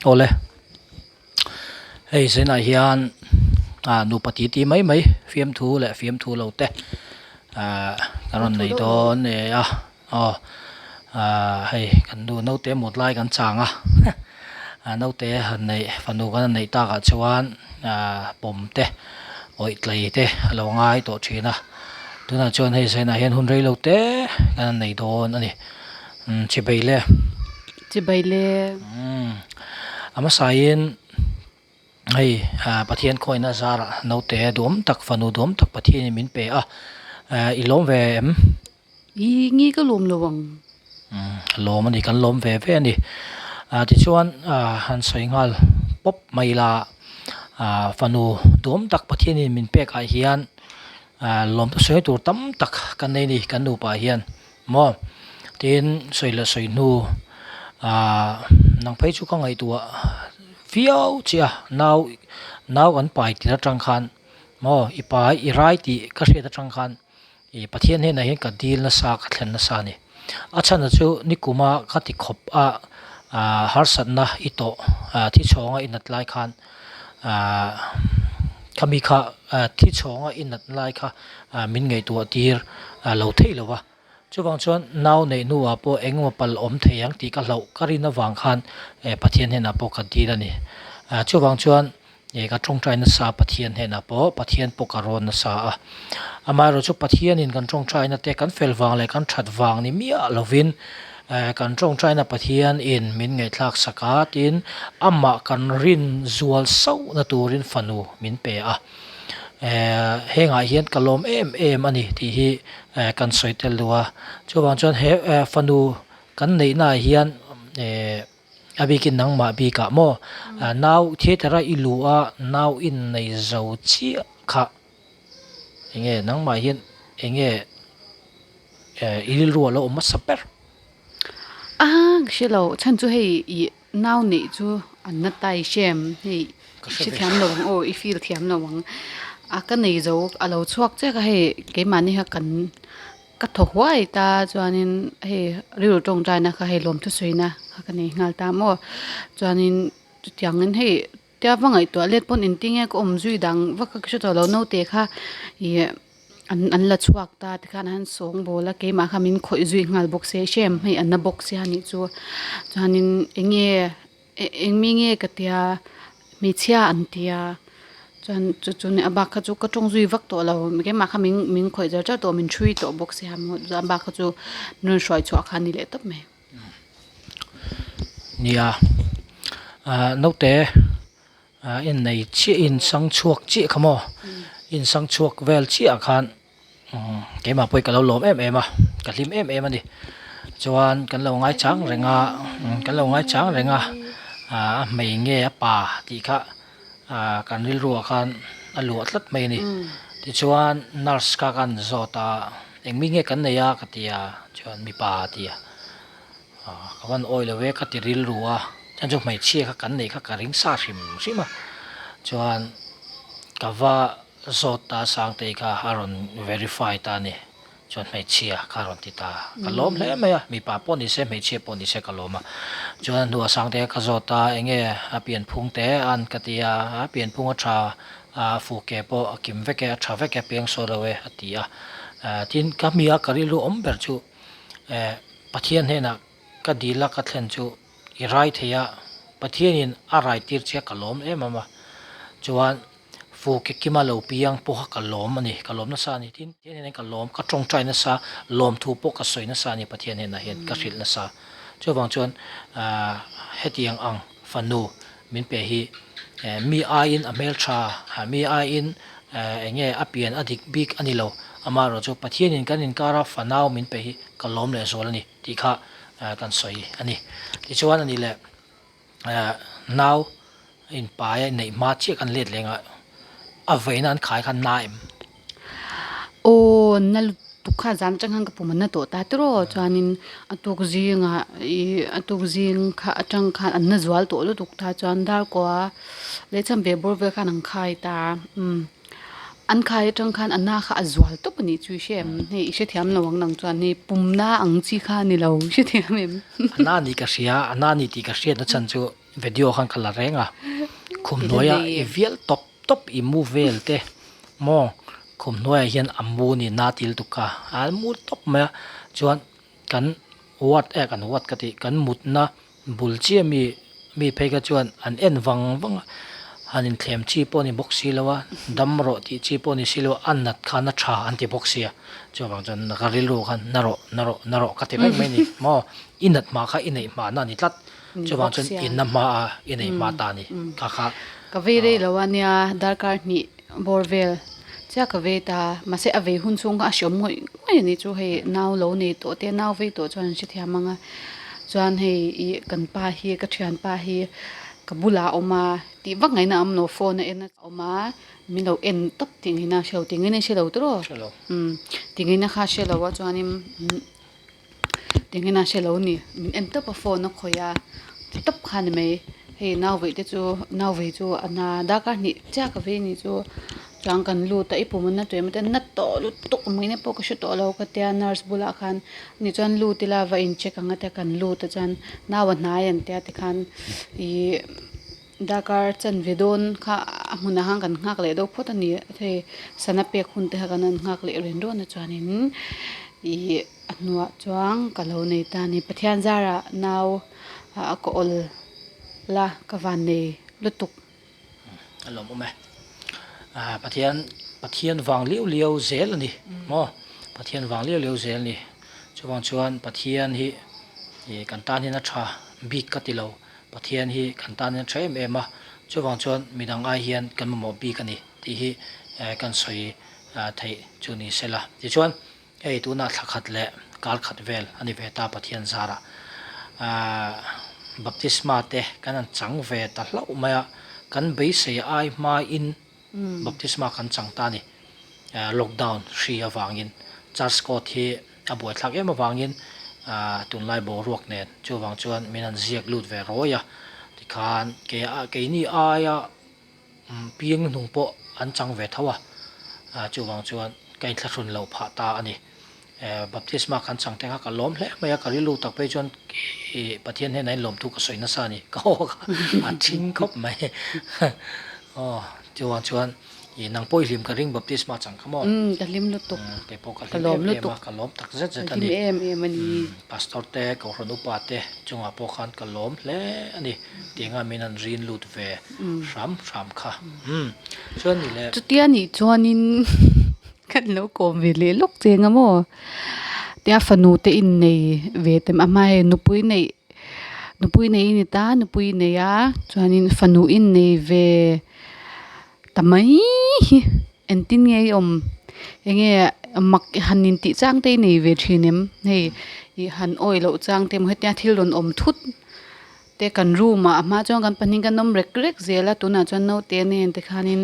Awle hei zinah hian ah nupa titi mai mai fiamthu leh fiamthu lo te ah kan rawn nei dawn e a aw ah hei kan nu naute mut lai kan chang a ah naute han neih fanu kan han neih takah chuan ah pawm te awih tlei te a lo ngai tawh thin a tunah chuan hei zinah hian hun rei lo te kan han nei dawn a ni umm chibei le. Chibai le. Umm a hmasain hei ah Pathian khawina zarah naute duhawm tak fanu duhawm tak Pathianin min pe a eh i lawm ve em? I nge ka lawm lo ang. Umm lawm a ni kan lawm ve ve a ni. Ah tichuan ah han sawi nghal pawp mai ila ah fanu duhawm tak Pathianin min pek ah hian ah lawmthu sawi tur tam tak kan nei a ni kan nupa hian. Maw? Tin, sawi leh sawi hnu ah nang phei chu ka ngaihtuah viau che a, nau nau an pai tir atang khan maw i pai i rai tih ka hriat atang khan ih Pathian hnenah hian ka dil nasa ka thlen nasa a ni. A chhan chu nikuma ka ti khawp a ah harsatna i tawh ah thi chhawnga i nat lai khan ah khami kha ah thi chhawnga i nat lai kha ah min ngaihtuah tir ah lo theih lo va. Chuvang chuan nau neih hnuah pawh engemaw pal awm thei ang tih ka hlauh ka rin avang khan eh Pathian hnenah pawh ka dil a ni. Ah chuvang chuan eh ka tawngtai nasa Pathian hnenah pawh Pathian pawh ka rawn nasa a. Amaherawh chu Pathianin kan tawngtaina te kan fel vang leh kan that vang ni miah lovin eh kan tawngtaina Pathianin min ngaihthlak sak a tin amah kan rin zual sauhna turin fanu min pe a. Eh hengah hian ka lawm em em a ni tih hi eh kan sawi tel duh a chuvang chuan he eh fanu kan neih naah hian eh a bikin nangmah bikah maw nau theatre a i luh a nau innei zo chiah kha enge nangmah hian enge eh i rilru a lo awm hmasa ber. A ka hre lo chhan chu hei ih Nau neih chu an na tai hrem hei i hrethiam lo ang aw i feel thiam lo ang a ka nei zo a lo chhuak chiah kha hei keimahni kha kan ka thaw huai ta chuanin hei rilru tawngtaina kha hei lawmthu sawina kha ka nei nghal ta maw chuanin chutiangin hei tia va ngaihtuah let pawn engtin nge ka awm zui dang vak kha ka hre tawh lo naute kha ih. An an la chhuak ta tikhan an sawng bawl a keimah kha min khawih zui nghal bawk se hrem hei an na bawk sia anih chu chuanin eng nge eng mi nge ka tia hmeichhia an tia chuan chu chu a bak kha chu ka tawng zui vak tawh lo keimah kha min min khawih zar zar tawh min hrui tawh bawk sia maw chuan a bak kha chu min rawn hruai chhuah kha a ni leh tawp mai. Nia ah naute. Ah en nei chiah in sang chhuak chiah kha maw in sang chhuak vel chiah ah khan umm keimah pawh hi ka lo lawm em em a ka hlim em em a ni chuan kan lo ngaichang reng a kan lo ngaichang reng a ah a hmei nge a pa tih kha ah kan rilru ah khan a luah tlat mai a ni tichuan nurse kha ka han zawt a engmi nge kan nei a ka ti a chuan mipa a ti a. Ka van awi lo e ka ti rilru a, chuan chu hmeichhia kha kan neih kha ka ring sa hrim hrim a, chuan ka va zawt ta Sangtei kha a rawn verify ta a ni, chuan hmeichhia kha a rawn ti ta, ka lawm hle mai a, mipa pawh ni se hmeichhia pawh ni se ka lawm a, chuan a hnuah Sangtei kha ka zawt a enge a pianphung te an ka ti a, a pianphung a tha a fuke pawh a kim vek e a tha vek e piangsual lo e a ti a, tin ka hmia ka rilru awm ber chu. Eh Pathian hnenah ka dil a ka thlen chu i rai thei a, Pathianin a rai tir che a ka lawm em em a, chuan fu ke kima lo piang pawha ka lawm a ni, ka lawm nasa a ni. Tin, Pathian hnenah hian ka lawm, ka tawngtai nasa, lawmthu pawh ka sawi nasa a ni Pathian hnenah hian ka hrilh nasa. Chuvang chuan ah hetiang ang fanu min pe hi eh mi aiin a hmeltha, mi aiin eh eng nge a pian a dik bik a ni lo, amaherawh chu Pathianin kan inkara fanau min pe hi ka lawm leh zual a ni tih kha kan sawi a ni. Tichuan a nih leh eh nau inpai a inneih hma chiah kan let leng a, a vawiina an khai kha na em? Aw na lutuk kha zan atang khan ka pum a na tawh ta tiraw chuanin a tuk zingah ih a tuk zing kha atang khan an na zual tawh lutuk ta chuan darkua leh chhan ve bawr vel khan an khai ta umm an khai atang khan a na kha a zual tawp a nih chu i hre em hei i hrethiam lo ang nang chuan hei pum na ang chi kha a ni lo i hrethiam em. A na ni ka hria a na ni tih ka hriatna chhan chu. Video khan ka la reng a, khum hnuaia i vial tawp tawp i mu vel te maw khum hnuaiah hian a mu ni na til tuk a, a mu tawp mai a chuan kan ward eh kan ward ka tih kan mutna bul chiah mi mi phei kha chuan an en vang vang a, han inthlem chi pawh a ni bawk si lo a, dam rawh tih chi pawh a ni si lo a, a nat khan a tha an ti bawk sia chuvang chuan ka rilru khan na rawh na rawh na rawh ka ti reng mai a ni maw i nat hma kha i neih hma na a ni tlat. Chuvang chuan inna hma a i nei hma ta a ni. Kha kha. Ka vei rei lo a nia, darkar hnih bawr vel chiah ka vei ta. Mahse a vei hun chhung kha a hriawm ngawih ngawih a ni chu hei nau lo nei tawh te nau vei tawh chuan an hrethiam ang a. Chuan hei ih kan pa hi ka thianpa hi ka bulah a awm a tih vak ngaihna a awm lo phone a en a awm a min lo en tawp tih ngaihna a hre lo tih ngaihna i hre lo tawh Hre lo. Umm tih ngaihna kha a hre lo a chuanin. Tingin a hre lo ni, min en tawp a phone a khawih a, ti tawp kha ni mai, hei nau veih te chu nau vei chu a na darkar hnih chiah ka vei ni chu chuan kan lut a i pum a na tawh em a na tawh lutuk mai na pawh ka hre tawh lo ka tia nurse bulah khan ani chuan lut ila va in check ang a tia kan lut a chuan nau a hnai an tia tikhan ihh. Darkar chanve dawn kha a hmunah khan kan nghak leh deuh phawt a ni. Hei sana pek hun te kha kan han nghak leh ren rawn a chuanin ih a hnuah chuan ka lo nei ta a ni. Pathian zarah nau a ka awl la ka van nei lutuk. A lawmawm e. Pathian Pathian vang liau liau zel a ni maw? Pathian vang liau liau zel a ni. Chuvang chuan Pathian hi kan tan hian a tha bik ka ti lo. Pathian hi kan tan hian tha em em a, chuvang chuan midang ai hian kan mamawh bik a ni tih hi kan sawi theih chu ni se la. Tichuan, hei tunah thla khat leh kar khat vel a ni ve ta Pathian zarah baptisma te kan han chang ve ta hlauh mai a, kan beisei ai hmain Baptisma kan chang ta a ni. Lockdown hri avangin Church Court hi a buaithlak em avangin tunlai boruak nen chuvang chuan min han ziak lut ve rawi a. Tikhan keini aia piang hnung pawh an chang ve tho a, chuvang chuan ka inthlahrun loh phah ta a ni. Baptisma kan chang te kha ka lawm hle mai a, ka rilru tak phei chuan ih Pathian hnenah in lawmthu ka sawi nasa a ni, ka haw kha a thing khawp mai. Aw chuvang chuan ih nang pawh i hlim ka ring baptisma chang kha maw? Umm ka hlim lutuk. Kei pawh ka hlim em em a, ka lawm tak zet zet a ni. Ka hlim em em a ni. Pastor te, Kohhran upa te chungah pawh khan ka lawm hle a ni. Tianga min han rin lut ve hram hram kha. Umm chuan ni le. Chutia nih chuanin Kan lo kawm ve leh lawk cheng a maw? Tia fanu te innei ve tem a hma hei nupui neih nupui nei i ni ta nupui i nei a chuanin fanu innei ve ta mai hi engtin nge i awm enge mak han intih chang te i nei ve thin em hei ih han awih loh chang te emaw hetia thil rawn awm thut. Te kan room ah a hma chuan kan pahnih kan awm rek rek zel a tunah chuan naute nen te khanin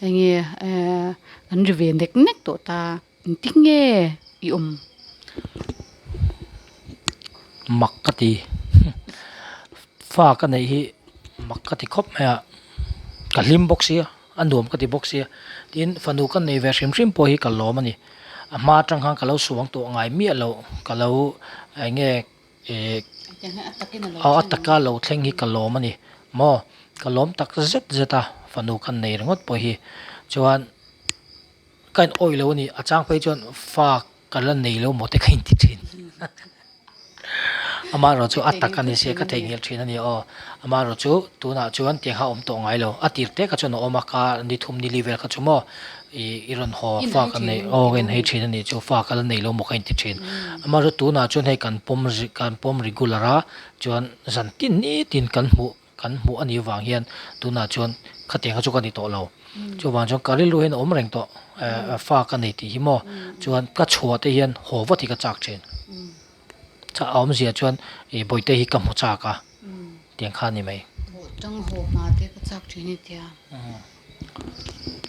enge ehh an ri ve nek nek tawh ta engtin nge i awm. Mak ka ti fa ka neih hi mak ka ti khawp mai a ka hlim bawk sia a nuam ka ti bawk sia tin fanu ka nei ve hrim hrim pawh hi ka lawm a ni a hma atang khan ka lo suang tawh ngai miah loh ka lo enge. Eh a taka lo thleng hi ka lawm a ni maw ka lawm tak zet zet a fanu ka nei ringawt pawh hi chuan ka in awih lo a ni a chang phei chuan fa ka la nei lo maw te ka inti thin amaherawh chu a tak a ni sia ka theihnghilh thin a ni aw amaherawh chu tunah chuan tiang kha a awm tawh ngai lo a tir te kha chuan a awm a ka ni thum ni li vel kha chu maw. Ih i rawn haw fa ka nei aw ka inhei thin a nih chu fa ka la nei lo maw ka inti thin amaherawhchu tunah chuan hei kan pawm kan pawm regular a chuan zan tin ni tin kan hmuh kan hmuh a nih avang hian tunah chuan khatiang kha chu ka ni tawh lo chuvang chuan ka rilru hian a awm reng tawh eh fa ka nei tih hi maw chuan ka chhuah te hian haw vat hi ka chak thin a awmzia chuan ih bawihte hi ka hmu chak a tiang kha a ni mai.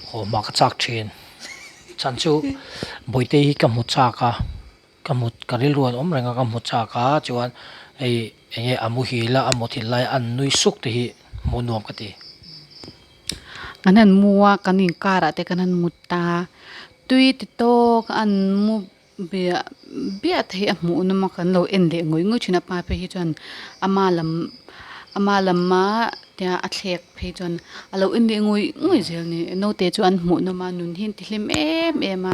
Haw hma ka chak thin chhan chu bawihte hi ka hmu chak a ka hmu ka rilru an awm reng a ka hmu chak a chuan hei eng nge a muhil a a muthilh lai a an nui suk te hi hmuh nuam ka ti. Kan han mu a kan inkar ah te kan han mut ta tui ti tawk a an mu biah biah theih a hmuh nawm a kan lo en leh ngawih ngawih thin a pa phei hi chuan ama lam. Ama lama tia a thlek phei chuan a lo en leh ngawih ngawih zel a ni. Naute chu an hmuh nawm a nun hi an ti hlim em em a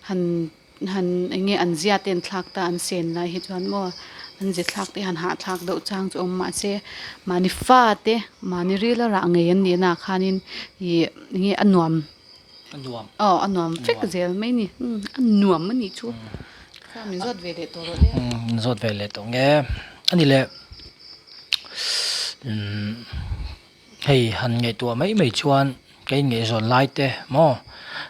han han eng nge an zia te an thlak ta an sen lai hi chuan maw an ze thlak te han hahthlak deuh chang chu awm mahse mahni fa te mahni ril a rah ngei an nih na ah khanin ih eng nge a nuam. A nuam. Aw a nuam vek zel mai a ni. A nuam a nih chu. Kha min zawt ve leh tawh rawh le. Min zawt ve leh tawh nge. A ni le. Hei han ngaihtuah mai mai chuan ka inngaihzawn lai te maw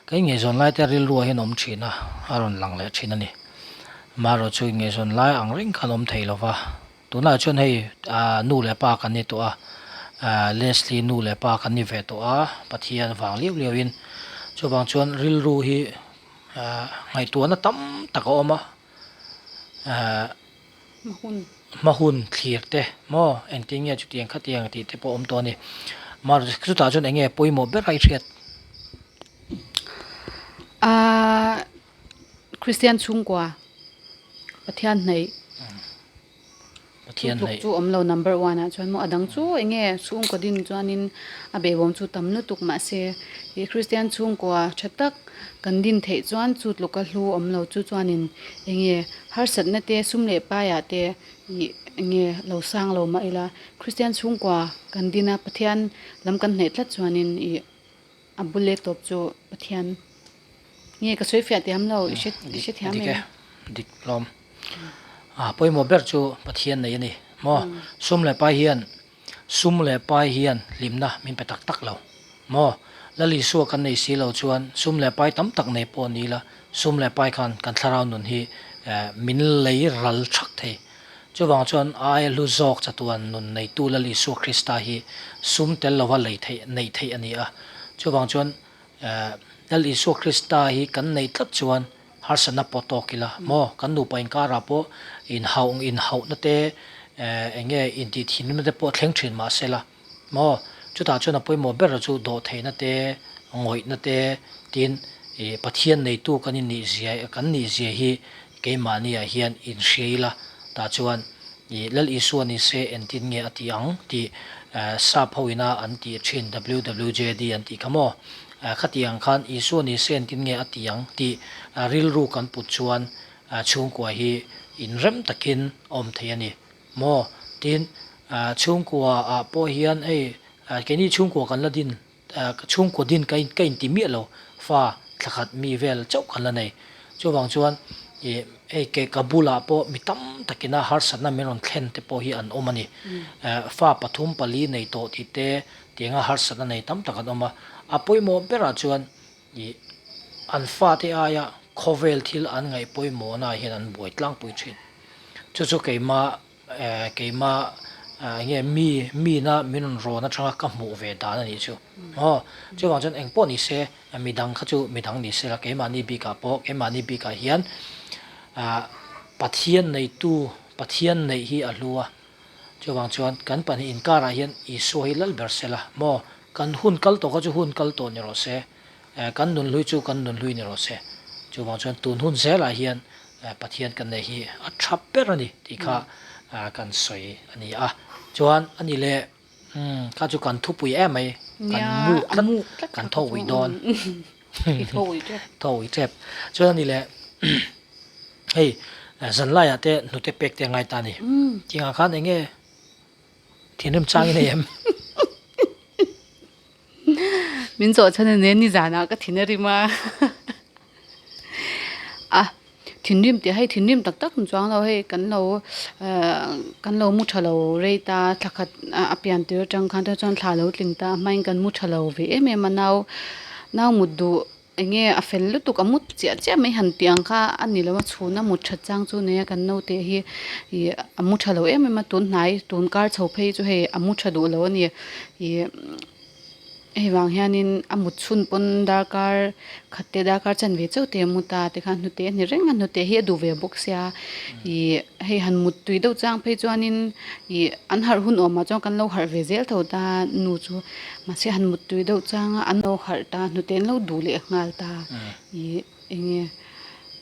ka inngaihzawn lai te rilru ah hian awm thin a, a rawn lang leh thin a ni. Amaherawh chu inngaihzawn lai ang reng khan awm thei lo va. Tunah chuan hei ah nu leh pa kan ni tawh a, ah Leslie nu leh pa kan ni ve tawh a, Pathian vang liau liau in. Chuvang chuan rilru hi ah ngaihtuahna tam tak a awm a, ah hma hun thlir te maw engtin nge chutiang khatiang tih te pawh a awm tawh a ni. Mahse chutah chuan eng nge pawimawh ber a i hriat? Ah. Kristian chhungkua Pathian hnaih Pathian hnaih chu awm lo number one ah chuan maw a dang chu eng nge chhungkaw din chuanin a behbawm chu tam lutuk mahse ih Kristian chhungkua tha tak kan din theih chuan chu tluka hlu awm lo chu chuanin eng nge harsatna te sum leh paiah te ih eng nge lo sang lo mah ila Kristian chhungkua kan din a Pathian lam kan hnaih tlat chuanin ih. A bul leh tawp chu Pathian nge ka sawi fiah tiam lo i hre i hre thiam em? Dik lawm. A pawimawh ber chu Pathian nei a ni maw? Sum leh pai hian sum leh pai hian hlimna min pe tak tak lo maw? Lal Isua kan nei si lo chuan sum leh pai tam tak nei pawh ni ila sum leh pai khan kan thlarau nun hi min lei ral thak thei. Chuvang chuan aia hlu zawk chatuan nun neitu Lal Isua Krista hi sum tel lova lei theih, neih theih a ni a. Chuvang chuan Lal Isua Krista hi kan nei tlat chuan harsatna pawh tawk ila maw? Kan nupa inkarah pawh inhauh, inhauhna te, eng nge intih thinrimna te pawh thleng thin mah se la maw? Chutah chuan a pawimawh ber chu dawhtheihna te, ngawihna te, tin ih Pathian neitu kan innihzia, kan nihzia hi Keimahniah hian inhria ila, tah chuan ih Lal Isua ni se entin nge a tih ang tih sap ho ina an tih thin WWJD an tih kha maw? Khati ang khan Isua ni se entin nge a tih ang tih rilru kan put chuan chhungkua hi inrem takin a awm thei a ni maw? Tin, chhungkua ah pawh hian hei keini chhungkua kan la din Ka chhungkaw din ka ka inti miah lo, fa thlakhat mi vel chauh kan la nei. Chuvang chuan ih hei ke ka bulah pawh mi tam takina harsatna min rawn thlen te pawh hi an awm a ni. Fa pathum pali nei tawh tih te tianga harsatna nei tam tak an awm a. A pawimawh berah chuan ih an fate aia khawvel thil an ngaih pawimawhna ah hian an buai tlangpui thin. Chu chu keimah Keimah enge mi mina min rawn rawn atanga ka hmuh ve dan a nih chu. Aw, chuvang chuan eng pawh ni se, midang kha chu midang ni se la, keimahni bikah pawh, keimahni bikah hian ah Pathian neitu, Pathian neih hi a hlu a. Chuvang chuan kan pahnih inkarah hian Isua hi lal ber se la, maw? Kan hun kal tawh kha chu hun kal tawh ni rawh se. Kan nunhlui chu kan nunhlui ni rawh se. Chuvang chuan tun hun zelah hian Pathian kan neih hi a tha ber a ni tih kha kan sawi a ni a. Chuan a ni leh kha chu kan thupui em mai, kan muk tlat, kan thaw ui dawn. Thaw ui tep. Chuan a ni leh hei zanlaiah te hnute pek te a ngai ta a ni. Tiangah khan eng nge thinrim chang i nei em? Min zawh chhan a nia nizanah ka thin a rim a a thinrim tih hei thinrim tak tak an chuang lo hei kan lo ehh kan lo mu tha lo rei ta thla khat a pian tir atang khan te chuan thla a lo tling ta a hmain kan mu tha lo ve em em a nau nau mut duh eng nge a fel lutuk a mut chiah chiah mai han tih ang kha a ni lo a chhun a mut that chang chu nei a kan naute hi ih a mu tha lo em em a tun hnai tun kar chho phei chu hei a mu tha duh lo a ni ih hei vang hianin a mut chhun pawn darkar khat te darkar chanve chauh te a mu ta tikhan hnute a ni reng a hnute hi a duh ve bawk sia ih hei han mut tui deuh chang phei chuanin ih an harh hun awmah chuan kan lo harh ve zel tho ta nu chu. Mahse han mut tui deuh chang a, an lo harh ta, hnute an lo duh leh nghal ta. Ih eng nge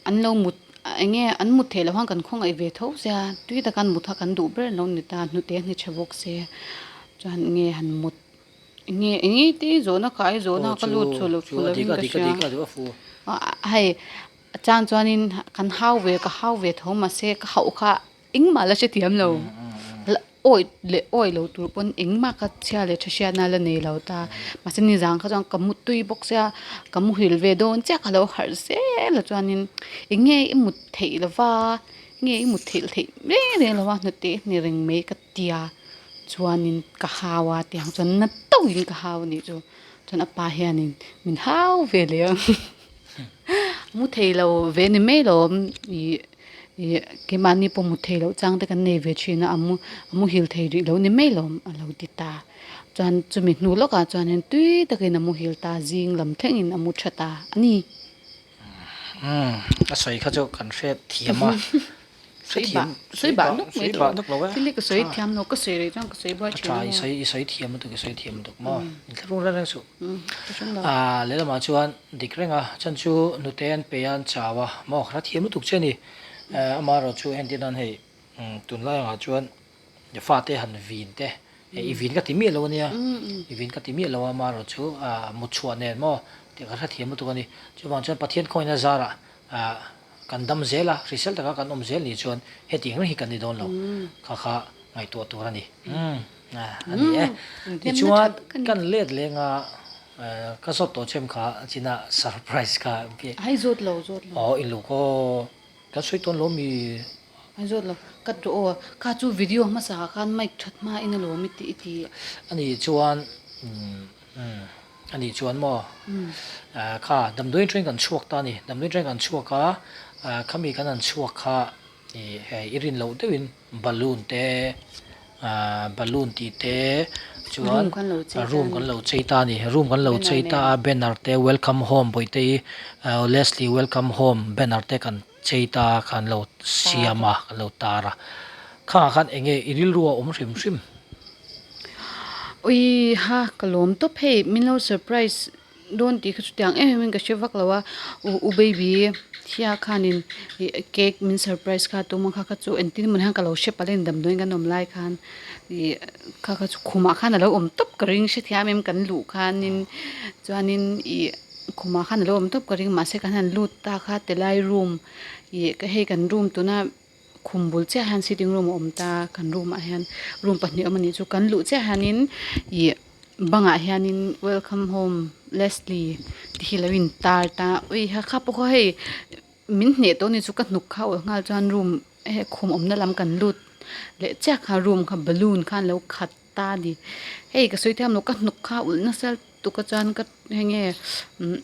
an lo mut Eng nge an mut theih loh khan kan khawngaih ve tho sia, tui taka an mut kha kan duh ber lo ni ta, hnute a hni tha bawk se chuan eng nge han mut eng nge eng nge te zawhna ka ai zawhna ka lut chhuah loh fuh lovin ka hria hei a chang chuanin kan hau ve ka hau ve tho mahse ka hauh kha Engmah la hrethiam lo. La awi leh awi lo tur pawn engmah ka chhia leh tha hriatna la nei lo ta. Mahse nizan kha chuan ka mu tui bawk sia, ka muhil ve dawn chiah ka lo harh zel a chuanin eng nge i mut theih lo va, nge i mut theih theih reng reng lo va hnute ni reng mai ka tia chuanin ka hau a tiang chuan na tawkin ka hau a nih chu. Chuan a pa hianin min hau ve leh a mu thei lo ve ni mai lo ih. Ih keimahni pawh mut theih loh chang te kan nei ve thin a a mu a muhil thei rih lo ni mai lo a lo ti ta chuan chumi hnu lawkah chuanin tui takin a muhil ta zing lam thlengin a mu tha ta a ni. Umm a sawi kha chu kan hriat thiam a hrethiam sawi bah nuk mai lo e thil hi ka sawi thiam lo ka sawi rih chuan ka sawi buai thin a i sawi i sawi thiam lutuk i sawi thiam lutuk maw inthlahrung reng reng suh ah lehlamah chuan Dik reng a, chan chu hnute an pe a, an chau a, maw kha thiam lutuk che a ni. Amaherawh chu entir nan hei tunlai angah chuan fate han vin te, i vin ka ti miah lo a nia, i vin ka ti miah lo a, amaherawh chu mut chhuah nen maw tih kha hrethiam lutuk a ni. Chuvang chuan Pathian khawngin a zarah kan dam zel a, hrisel taka kan awm zel nih chuan hetiang reng hi kan ni dawn lo, kha kha ngaihtuah tur a ni. A ni e. Tichuan kan let leng a. Ka zawt tawh chem kha china surprise kha Ai zawt lo zawt lo. Aw in lo khaw kan sawi tawn lo mi. Ai zawt lo ka tu aw kha chu video hmasa ah khan mic that hma in alawm i ti i ti. Ani chuan ani chuan maw kha damdawiin atangin kan chhuak ta a ni damdawiin atangin kan chhuak a khami kan han chhuak kha Ih i rin loh deuhin balloon te ah balloon tih te chuan room kan lo chei ta a ni room kan lo chei ta a banner te welcome home bawihte hi Leslie welcome home banner te kan chei ta a kan lo siam a kan lo tar a khangah khan eng nge i rilru a awm hrim hrim. Ui ha ka lawm tawp hei min lo surprise Dawn tih kha chutiang em em in ka hre vak lo a u u baby thia khanin ih cake min surprise kha tum a kha kha chu engtin emaw ni hian ka lo hre palh a damdawiin kan awm lai khan ih kha kha chu khumah khan alo awm tawp ka ring hrethiam em kan luh khanin chuanin ih khumah khan alo awm tawp ka ring mahse kan han lut ta kha tilai room ih hei kan room tuna khum bul chiah hian sitting room a awm ta kan room ah hian room pahnih awm a nih chu kan luh chiah hianin ih bangah hianin welcome home Leslie tih hi lo in tar ta ui ha kha pawh kha hei min hneh tawh a ni chu ka hnuk kha awlh nghal chuan room hei khum awmna lam kan lut leh chiah kha room kha balloon khan lo khat ta a ni hei ka sawi thiam lo ka hnuk kha ulh nasa lutuk a chuan ka hei nge umm.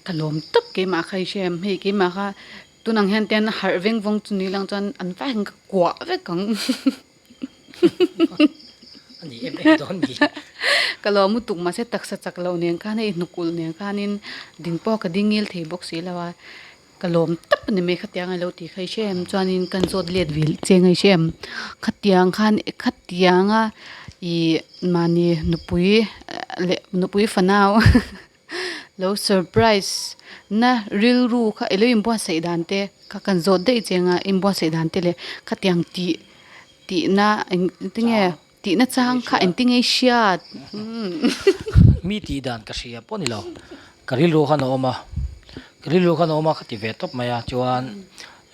Ka lawm tawp keimah kha i hria em hei keimah kha tunang hian te an harh veng vawng chu ni lang chuan an vai hian ka kuah vek ang Ani em em dawn ni. Ka lawm lutuk mahse taksa chak loh nen khan hei hnuk ulh nen khanin ding pawh ka ding ngil thei bawk si lo a ka lawm tawp a ni mai khatiang a lo tih kha i hria em chuanin kan zawt let ve cheng a i hria em khatiang khan khatianga ih mahni nupui leh nupui fanau. Lo surprise na rilru kha ilo inbuatsaih dan te kha kan zawt daih che anga inbuatsaih dan te leh khatiang tih tihna engtinge tihna chang kha engtinge i hriat Mi tih dan ka hria pawh ni lo ka rilru khan a awm a ka rilru khan a awm a ka ti ve tawp mai a chuan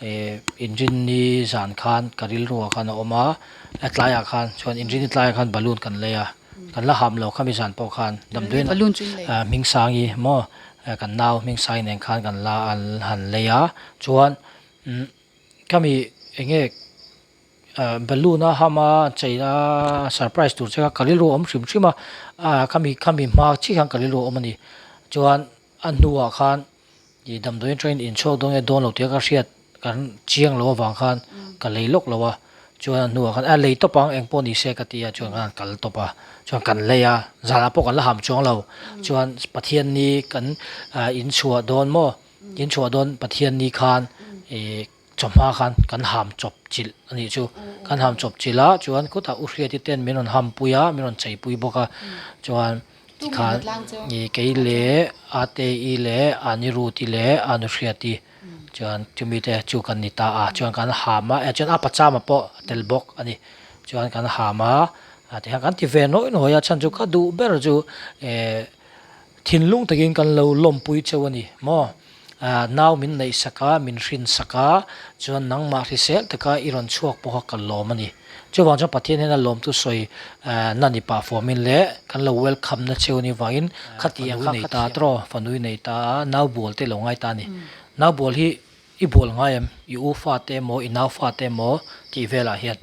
eh inrinni zan khan ka rilru ah khan a awm a tlaiah khan chuan inrinni tlaiah khan balloon kan lei a. Kan la ham lo khami zan pawh khan damdawiin Hmingsangi maw kan nau Hmingsangi nen khan kan la an han lei a chuan khami eng nge balloon a ham a chei a surprise tur che kha ka rilru a awm hrim hrim a khami khami hma chiah hian ka rilru a awm a ni chuan a hnuah khan. Ih damdawiin atangin inchhuak dawn nge dawn lo tia ka hriat kan chiang lo avang khan ka lei lawk lo a, chuan a hnuah khan a lei tawp ang eng pawh ni se ka ti a chuan khan kal tawp a, chuan kan lei a zanah pawh kan la ham chuang lo, chuan Pathianni kan inchhuah dawn maw inchhuah dawn Pathianni khan ih chawhma khan kan ham chawp chilh a nih chu, kan ham chawp chilh a chuan khutah u Hriati ten min rawn ham pui a min rawn chei pui bawk a chuan. Tikhan ih kei leh Ate-i leh Anirudh-i leh Anuhriati. Chuan chumi te chu kan ni ta a, chuan kan ham a, chuan a pachama pawh a tel bawk a ni. Chuan kan ham a, tihian kan ti ve nawi nawi a, chhan chu ka duh ber chu eh thinlung takin kan lo lawmpui cheu a ni maw. Nau min neih sak a, min hrin sak a, chuan nangmah hrisel taka i rawn chhuak pawh kha ka lawm a ni. Chuvang chuan Pathian hian a lawmtu sawi na ni pah fuamin leh kan lo welcome na cheu ni vangin khatiang kha nei ta tawh, fanui nei ta a, nau bual te lo ngai ta a ni. Nau bual hi i bual ngai em? I u fate emaw, i nau fate emaw tih velah hian.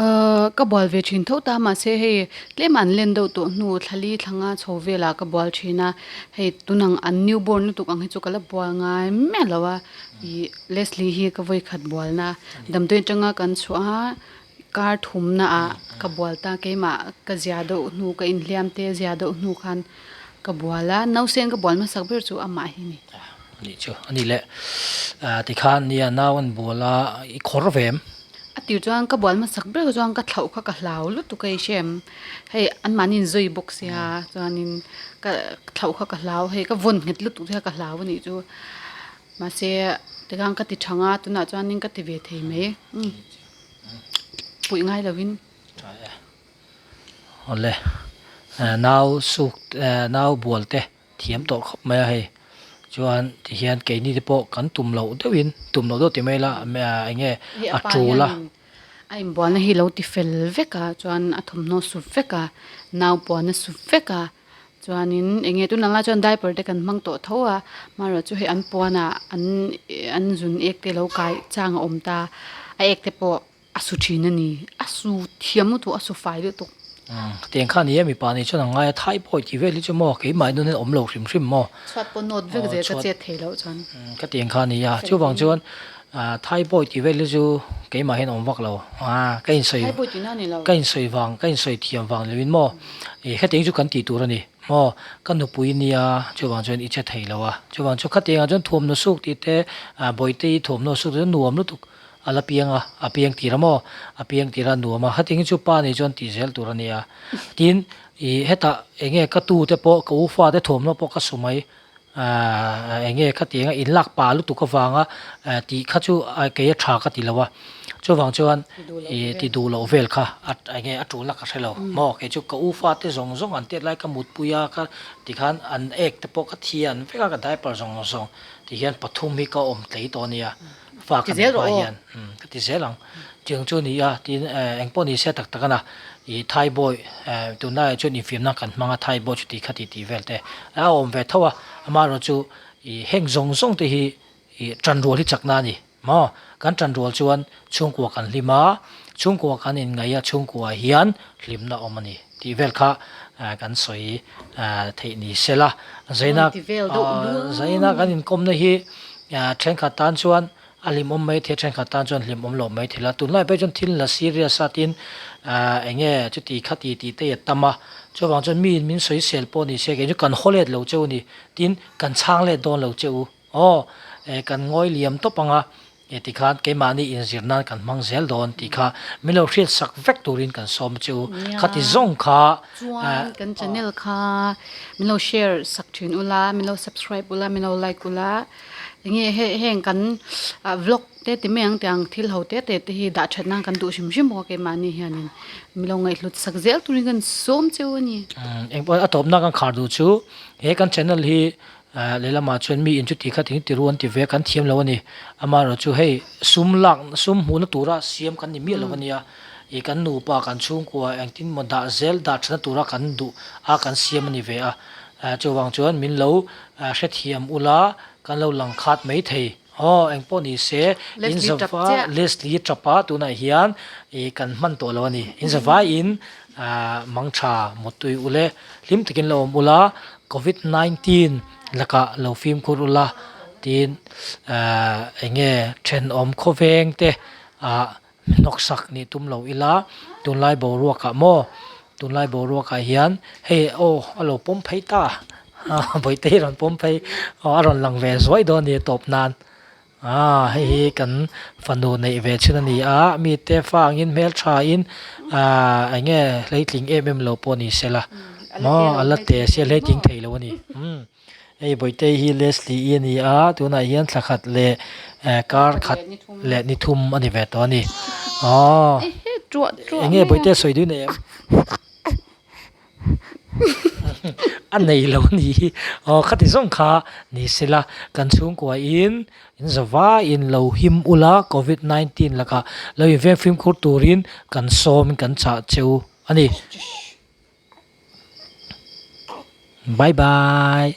Ahh ka bual ve thin tho ta mahse hei tlem an len deuh tawh hnu thlali thlanga chho velah ka bual thin a, hei tunang an new born lutuk ang hi chu ka la bual ngai miah lo a, ih Leslie hi ka vawikhat bualna damdawi atanga kan chhuah a kar thumna ah ka bual ta keimah ka zia deuh hnu ka inhliam te zia deuh hnu khan ka bual a, nausen ka bual hmasak ber chu amah hi a ni. A nih chu a ni le tikhan nia nau an bual a i khawr ve em? A tir chuan ka bual hmasak ber chuan ka thlauh kha ka hlau lutuk a i hre em? Hei anmahni in zui bawk sia chuanin ka thlauh kha ka hlau hei ka vawn nghet lutuk te kha ka hlau a nih chu mahse tikhan ka ti thang a tunah chuanin ka ti ve thei mai puih ngai lovin. Awle nau suk nau bual te thiam tawh khawp mai a hei chuan tihian keini te pawh kan tum loh deuhin tum loh deuh ti mai ila eng nge a tul a. A inbualna hi lo ti fel vek a chuan a thawmhnaw su vek a nau puan a su vek a chuanin eng nge tunah lai chuan diaper te kan hmang tawh tho a amaherawhchu chu hei an puanah an an zun ek te lo kai chang a awm ta a ek te pawh. A su thin a ni. A su thiam lutuk, a su fai lutuk. Tiang kha ni e, mipa nih chuan a ngai a, thai pawh tih vel hi chu maw keimah in dawn hian awm lo hrim hrim maw. Chhuat pawh nawt vek zel ka chet thei loh chuan. Ka tiang kha ni a, chuvang chuan thai pawh tih vel hi chu keimah hian awm vak lo. Ka insawi Thai pawh tihna a ni lo. Ka insawi vang, ka insawi thiam vang lo in maw hetiang chu kan tih tur a ni maw, ka nupui nia chuvang chuan i che thei lo a, chuvang chu khatiangah chuan thuamhnaw suk tih te bawihte i thuamhnaw suk te chu nuam lutuk. A la piang a, a piang tir a maw? A piang tir a nuam a, hetiang hi chu pa nih chuan tih zel tur a nia. Tin, ih hetah eng nge ka tu te pawh, ka u fa te thuamhnaw pawh ka su mai, aah eng nge khatiang a inlak pa lutuk avanga tih kha chu kei a tha ka ti lo a. Chuvang chuan ih ti duh loh vel kha a eng nge a tulna ka hre lo maw? Kei chu ka u fa te zawng zawng an tet lai ka mutpui a, ka tikhan an ek te pawh ka thian vek a, ka diaper zawng zawng tihian pathum hi ka awm tlei tawh a nia. Fa ka neih hma hian ka ti zel ang. Tiang chu a ni a, tin engpawh ni se tak tak a na ih Thai boy tunlaiah chuan infiamna kan hmang a Thai boy chuti khati tih vel te a awm ve tho a, amaherawh chu ih heng zawng zawng te hi ih tanrual hi chakna a ni maw? Kan tanrual chuan chhungkua kan hlim a, chhungkua kan inngaih a, chhungkua hian hlimna a awm a ni tih vel kha kan sawi theih ni se la. Zaina zaina kan inkawmna hi Thenkhat tan chuan a hlimawm mai thei a, thenkhat tan chuan hlimawm loh mai thei la. Tunlai pawh chuan thil la serious a tin eng nge chuti khati tih te hi a tam a. Chuvang chuan miin min sawisel pawh ni se kei chu kan haw let lo che u ni tin kan chhang let dawn lo che u. Aw kan ngawi liam tawp ang a tikhan keimahni inzir nan kan hmang zel dawn tih kha min lo hriat sak vek turin kan sawm che u. Khati zawng kha. Chuan kan channel kha min lo share sak thin ula, min lo subscribe ula, min lo like ula. Enge heng kan vlog te ti mai ang tiang thil ho te te te hi dah that nan kan duh hrim hrim bawk a keimahni hianin min lo ngaihhlut sak zel turin kan sawm cheu a ni. Engpawh a tawpna kan khar duh chu he kan channel hi lehlamah chuan mi in chuti kha ting tiru an ti ve a kan thiam lo a ni. Amaherawhchu hei sum lak sum hmuhna tura siam kan ni miah lo a nia. Ih kan nupa kan chhungkua engtin maw dah zel dah thana tura kan duh a kan siam a ni ve a. Chuvang chuan min lo hrethiam ula kan lo lang khat mai thei. Aw engpawh ni se in zava Leslie tap a tunah hian ih kan hman tawh lo a ni. In zavaiin mangtha mawtui ule hlim takin lo awm ula covid 19 lakah lo fimkhur ula tin eng nge thenawm khawveng te ah Hnawksak nih tum lo ila, tunlai boruakah maw, tunlai boruakah hian hei aw a lo pawm phei ta, bawihte hi a rawn pawm phei aw a rawn lang ve zuai dawn a ni a tawp nan, aaa hei hi kan fanu neih ve chhun a ni a, mite fa angin hmelthain aaa eng nge hleitling em em lo pawh ni se la maw a la te sia hleitling thei lo a ni umm. Hei Bawihtei hi Leslie i a ni a, tunah hian thla khat leh kar khat leh ni thum a ni ve tawh a ni. Aww eng nge Bawihtei a sawi duh nei em? A nei lo a ni hi. Aw khati zawng kha ni sela kan chhungkua in in zavaiin lo him ula covid 19 lakah lo inveng fimkhur turin kan sawm in kan chah cheu a ni. Bye bye.